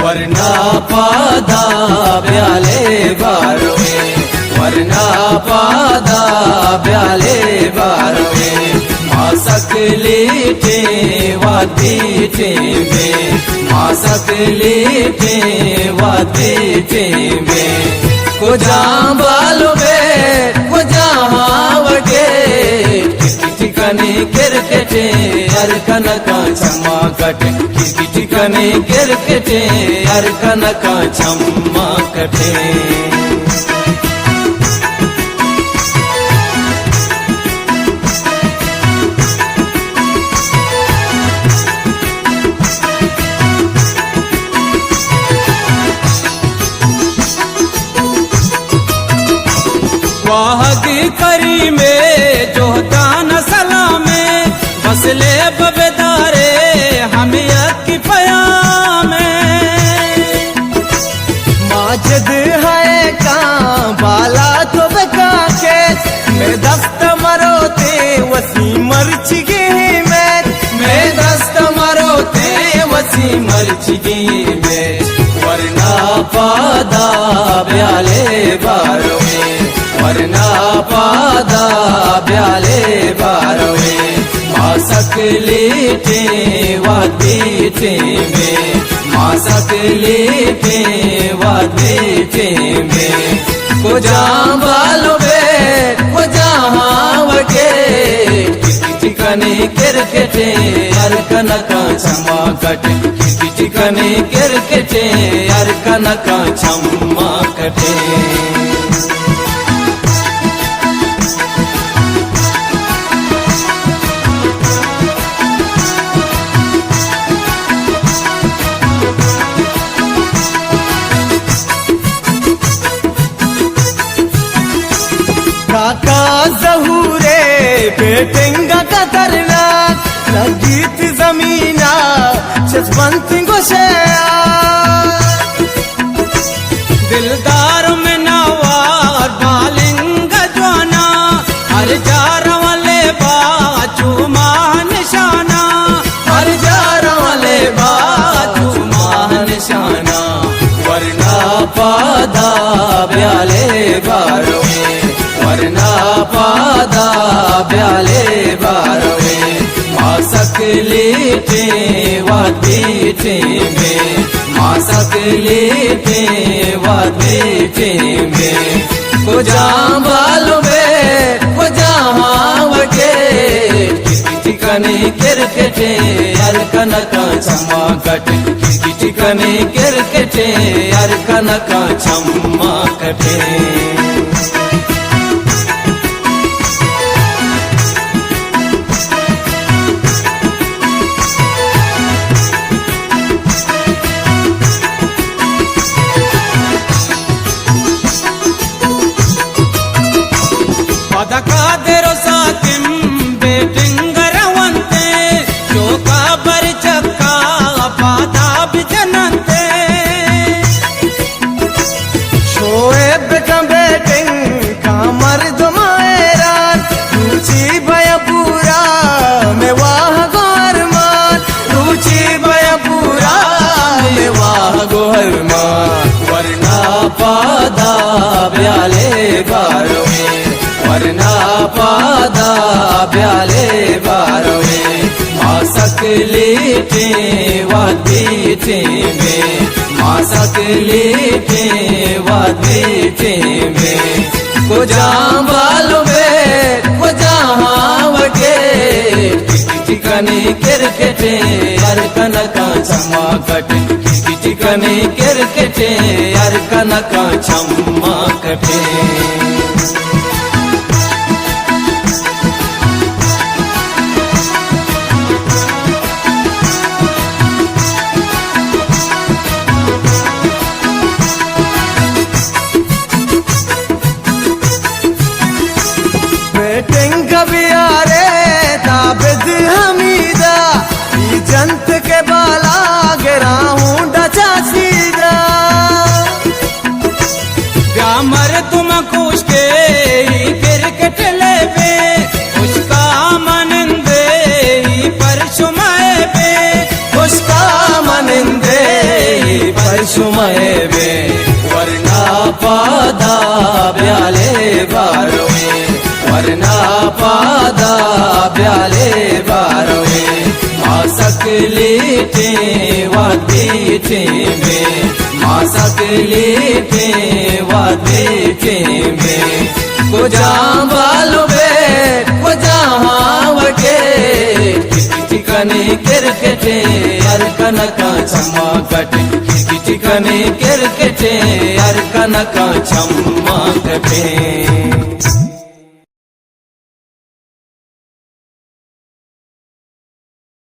ورنا پادا بیالے بارویں، ورنا پادا بیالے بارویں، ما سک لیٹیں وادی ٹیمیں، ما سک لیٹیں وادی ٹیمیں۔ کجام بالو بے، کجام ہاوٹے، ٹکانی کرکٹیں، ہر کنکاں چما کٹیں، ٹکانی کرکٹیں، ہر کنکاں چما کٹیں۔ واہگی کریمے جہدان سلامے، وصلے ببدارے ہم یکی پیامے۔ ماجد ہے کاں بالا تو بکا کے، میں دست مروتے وسی مرچگی میں، میں دست مروتے وسی مرچگی میں۔ ورنا پادا بیالے بارویں، ورنا پادا بیالے بارویں، ما سک لیٹیں وادی ٹیمیں، ما سک لیٹیں وادی ٹیمیں۔ کجام بالو بے، کجام ہاوٹے، ٹکانی کرکٹیں، ہر کنکاں چما کٹیں، ٹکانی کرکٹیں، ہر کنکاں چما کٹیں۔ کاکا ظہورے بیٹنگ خطرناک، لگیت زمینا چس بنت گوشیا۔ دلدار منوار بالنگ جوانا، ہر جا رواں لیبا چو ماہ نشانا، ہر جا رواں لیبا چو ماہ نشانا۔ ورنا پادا بیالے بارویں، ورنا پادا بیالے بارویں، ما سک لیٹیں وادی ٹیمیں، ما سک لیٹیں وادی ٹیمیں۔ کجام بالو بے، کجام ہاوٹے، ٹکانی کرکٹیں، ہر کنکاں چما کٹیں، ٹکانی کرکٹیں، ہر کنکاں چما کٹیں۔ پدا قادر و ساتم بیٹنگ رونتے، چوکا بر چکا پادا بجننتے۔ شعیب بکن بیٹنگ کا مردم حیران، روچی بیا پورا میں واہ گو ارمان، روچی بیا پورا میں واہ گو ارمان۔ ورنا پادا بیالے بارویں، ورنا پادا بیالے بارویں، ما سک لیٹیں وادی ٹیمیں، ما سک لیٹیں وادی ٹیمیں۔ کجام بالو بے، کجام ہاوٹے، ٹکانی کرکٹیں، ہر کنکاں چما کٹیں، ٹکانی کرکٹیں، ہر کنکاں چما کٹیں۔ بیٹنگ بیارے دابد حمیدا، ای جنت کے بالا گراؤنڈ چا سیدا۔ بیا مردم کوش کے ای کرکٹ لیبے، خوشکا منندے ای پر شمائے بے، خوشکا منندے ای پر پادا بیالے بارویں، ورنا پادا بیالے بارویں۔ ما سک لیٹیں وت بیٹیں بیں، ما سک لیٹیں وت بیٹیں بیں۔ کجام بالو بے، کجام ہاوکے، کٹی کنے کرکٹے، ہر کنکا چما کٹے۔ کٹی کنے کرکٹے، ہر کنکا چما کٹے۔